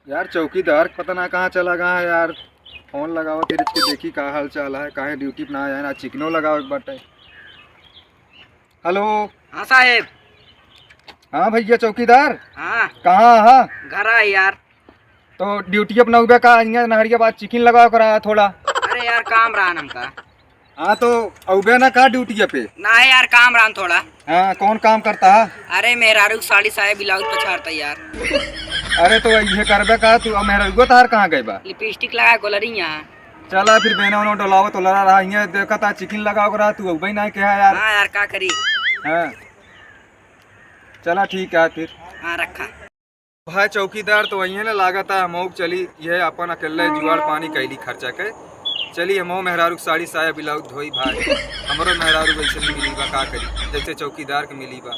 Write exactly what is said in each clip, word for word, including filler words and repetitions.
यार, चौकीदार पता ना कहाँ चला गया है यार। फोन लगावा तेरे के, देखी का हाल चाल है, काहे ड्यूटी पे ना आया है, ना चिकनो लगावे के बाटे। हेलो। हाँ साहेब। हाँ भैया चौकीदार। हाँ। कहाँ है? घर आए यार। तो ड्यूटी अपना उबे का, यहाँ नहरिया बाद चिकन लगावे के रहा थोड़ा। अरे यार, काम रहा हमका। हाँ, तो अउबे ना का ड्यूटी पे? ना है यार, काम राम थोड़ा। हाँ, कौन काम करता है? अरे, मेहरारू के साड़ी साया ब्लाउज पछाड़ता यार। अरे, तो ये करबे का तू? अब मेहरारू तोहार कहाँ गए बा? लिपस्टिक लगा गोलरी यहाँ। चला फिर, बेना उना डोलावत ओलरा रहा, यहाँ देखा था चिकन लगाओ रहा, तू अउबे ना कहा यार। हाँ यार, का करी? हाँ, चला ठीक है फिर। हाँ, रखा। भाई चौकीदार तो वही है ना, लागत है हमहू के चली, यह अपन अकेले जुआड़ पानी कैली खर्चा के। चली हमहू मेहरारू के साड़ी साया ब्लाउज धोई भाई, हमरो मेहरारू वैसे नहीं मिली बा, का करी, जैसे चौकीदार के मिली बा।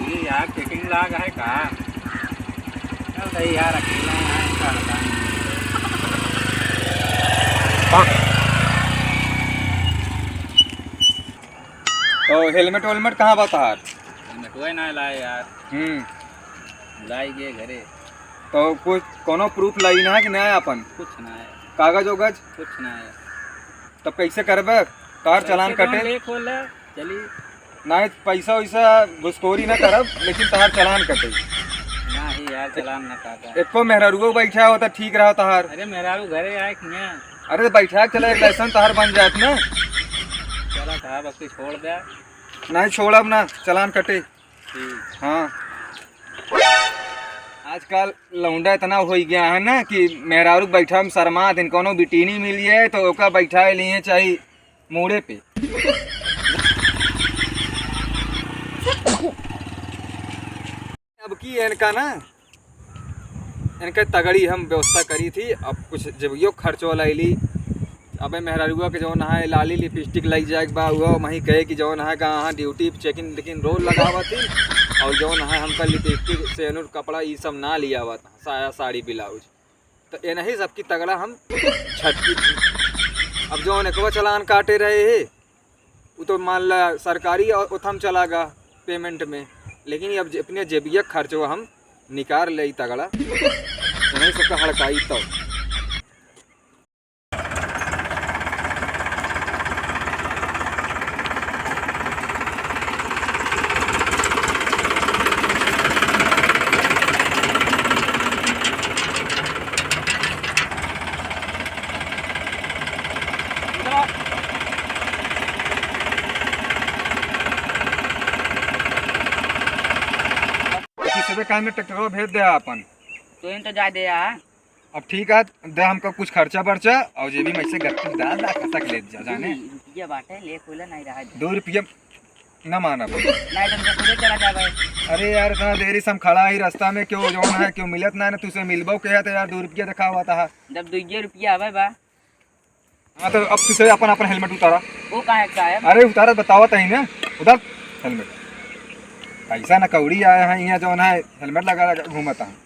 ये यार चेकिंग लाग है का? चल भाई यार, अकेला है, इनका हटा नहीं। तो हेलमेट वेलमेट कहाँ बा तहार? हेलमेट वही ना लाए यार। हम्म। भुलाई गए घरे। तो कुछ कोनो प्रूफ लाई ना कि ना अपन? कुछ ना है। कागज ओगज? कुछ ना है। तो कैसे करबे? तहार चालान कैसे कटे? ले खोले, चली। नहीं, पैसा वैसा घुसखोरी ना करब, लेकिन तहार चालान कटे। नहीं यार, चालान ना काटा। एको मेहरारुओ बैठा हो तो ठीक रहा तहार। अरे मेहरारू घरे आए कि नहीं? अरे तो बैठा के चला, एक लाइसेंस तहार बन जात ना। चला साहब, अब तू छोड़ दे। नहीं छोड़ब ना, चालान कटे। ठीक। हाँ। आजकल लौंडा इतना हो गया है ना कि मेहरारू बैठा में शर्मात हैं, कोनो बिटिनी मिली है तो ओका बैठा लिए चाहे मूड़े पे। अब की इनका ना, इनके तगड़ी हम व्यवस्था करी थी। अब कुछ जेबियो खर्चो लैली। अबे मेहरारुआ के जौन है लाली लिपस्टिक लग जाए के बा, उहो वहीं कहे कि जौन है कहाँ ड्यूटी पे चेकिंग लेकिन रोज लगावत ही, और जौन है हमका लिपस्टिक, सेनुर, कपड़ा ई सब ना लियावत, साया साड़ी ब्लाउज। तो इन्हीं सबकी तगड़ा हम छटकी थी। अब जौन एकवा चालान काटे रहे है, उ तो मान ला सरकारी और उथम चला गा पेमेंट में, लेकिन अब जे-, अपने जेबिया खर्चवा हम निकाल ले तगड़ा, इन्हीं सबका हड़काई तो। किसी भी काम में ट्रैक्टरवा भेज दे आपन। तो इन तो जा दे आ। अब ठीक है, दे हमका कुछ खर्चा बर्चा और जेबी में से गत्ती डाल दा, खसक ले जा, जाने। हम्म, रुपया बाटे, ले कोला नहीं रहा दे। दो रुपया ना मानब। नहीं तो हमसे खुदे चला जाबे। अरे यार, इतना देरी से हम खड़ा ही रास्ता में, क्यों जौन है, क्यों मिलत ना, ना तुझसे मिलबो के है तो यार, दो रुपया दिखावा था। जब दुइये रुपया आवे बा। हाँ, तो अब तुझसे अपन, अपन हेलमेट उतारा। वो काहे का है? अरे उतारा, बतावा तही ना, उतार हेलमेट। पैसा ना कौड़ी आया है, यहाँ जौन है हेलमेट लगा, लगा घूमता है।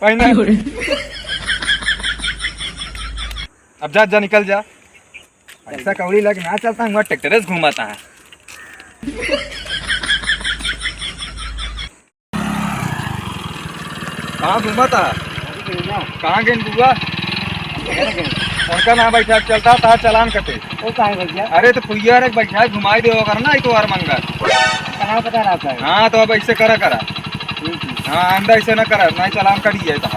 पहना। अब जा, जा, निकल जा। पैसा कौड़ी लग ना चलता, हुआ ट्रैक्टर से घूमता है। कहाँ घूमता? कहाँ गए बुआ? उनका ना बैठा चलता था, चालान कटे। वो काहे भैया? अरे तो पुइया रे बैठा घुमाई दे होकर ना, ई तो हर मंगल। कहाँ पता रहता है? हाँ, तो अब ऐसे करा करा। ठीक है। हाँ, आइंदा ऐसे ना करा, नहीं चालान कट जाए तो।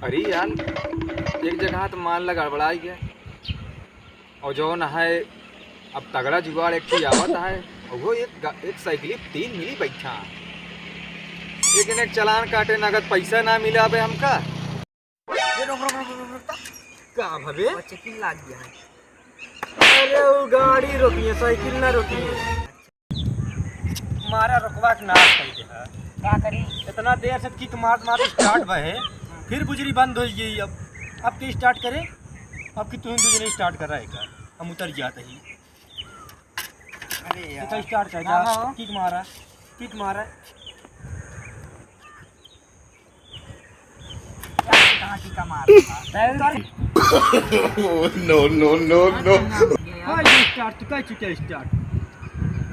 अरे यार, एक जगह तो मान ला गड़बड़ाई गया। और जौन है, अब तगड़ा जुगाड़ एक ठे आवत है, और वो एक गा-, एक साइकिल तीन मिली बैठा। लेकिन एक चालान काटे, नगद पैसा ना मिला बे हमका। ये रुक, रुक, रुक, रुक, रुक, रुक। का भवे? वो चेकिंग लाग गया है। अरे, वो गाड़ी रोकिए, साइकिल ना रोकिए। मारा रोकवा के नाश कर दे है। का करी? इतना देर से किक मार मार स्टार्ट भए, फिर बुजरी बंद हो गई। अब, अब के स्टार्ट करे? अब कि तुम दूसरे स्टार्ट कर रहा है का? हम उतर जाते ही। अरे ये तो यार। स्टार्ट कर, ना जा। हो। किक मारा, किक मारा। कहाँ की कमाल है? No, no, no, no। हाँ, ये start, तू कह चुके start।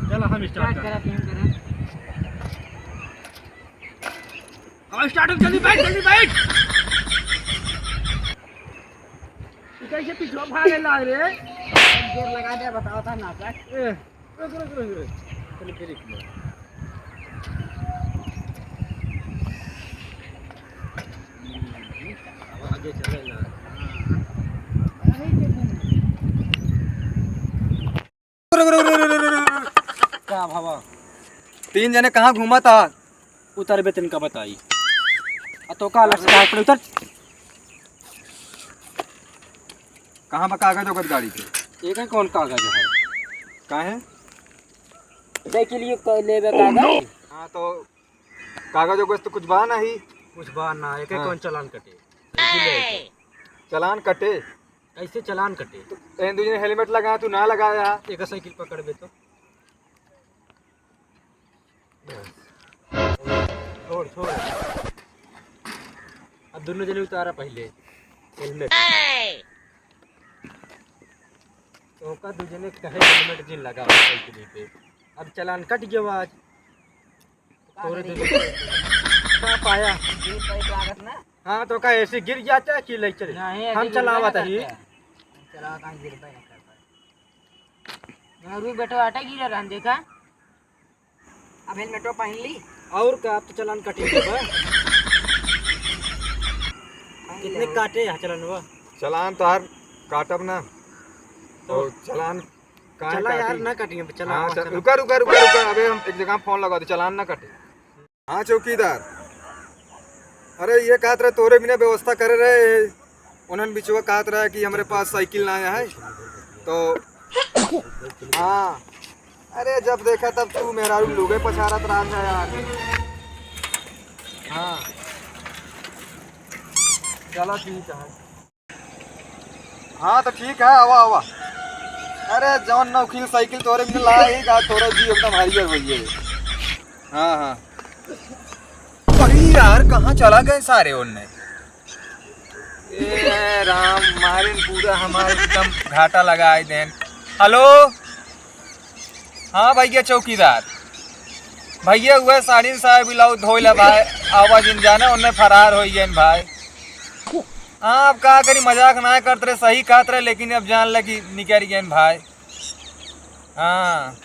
चलो, हम start start करें। करा, तुम करा। हाँ, start हो, जल्दी बैठ, जल्दी बैठ। तू कैसे पीछे भागे लाग रे? जोर लगा दे, बताओ था नाटक। ए, रुक, रुक, रुक, रुक। चलो, फिर एक बार। अब आगे चले ना। का भावा? तीन जने कहाँ घूमत ह? उतरबे तनिका बताई। आ तो का अलग से काहे पड़े उतर? कहाँ बा कागज ओकर गाड़ी के? ये का कौन कागज है? काहे? साइकिल ये क-, लेबे कागज? हाँ तो कागज ओगज तो कुछ बा नहीं। कुछ बा ना, एक हाँ। कौन चालान कटे? चालान कटे? कैसे चालान कटे? तो एन दू जने helmet लगा, तू ना लगाया। एक साइकिल पकड़बे तो। छोड़, छोड़। अब दोनों जने उतारा पहले helmet। तो ओका दू जने कहे helmet जिन लगा साइकिल पे। अब चालान कट गया आज। तोरे दे दे। का पाया? गिर पड़े लागत ना। हाँ, तो का ऐसे गिर जाता है कि ले चले? नहीं, हम ऐसे चलावत गिरबे ना ही। करते हैं। हम चलावत हैं, गिरबे ना करता। मैं रुई बैठो आटा गिरा रहन देखा। अब हेलमेटो पहन ली। और का, अब तो चालान कटे के बा। पहन कितने ले। काटे हैं चालान बा? चालान तो हर काटब ना। तो और चालान काहे चला यार, काटी? ना काटिए, चला, हाँ, चला, चल, चला। रुका, रुका, रुका, रुका, अबे हम एक जगह फोन लगा दे, चालान ना कटे। हाँ चौकीदार, अरे ये कहत रहे तोरे बिना व्यवस्था करे रहे, उन्हन बिचवा कहत रहे कि हमरे पास साइकिल ना है, तो हाँ, अरे जब देखा तब तू मेहरारू लुगे पछारत रहत है यार। हाँ, चला ठीक है। हाँ, तो ठीक है, आवा, आवा। अरे, जौन नौखिल साइकिल तोरे मिले ला ही का, तोरा जी एकदम हरियर होइए। हाँ, हाँ। अरे यार, कहाँ चला गए सारे उनने? ए राम, मारिन पूरा हमारे एकदम घाटा लगाए देन। हेलो, हाँ भैया चौकीदार, भैया हुए साड़िन साहब इलाउ धोइला भाई, आवाज इन जाने उनने फरार हो गए भाई। हाँ, अब का करी, मजाक ना करत रहे, सही कहत रहे, लेकिन अब जान लगी निकल गए भाई। हाँ,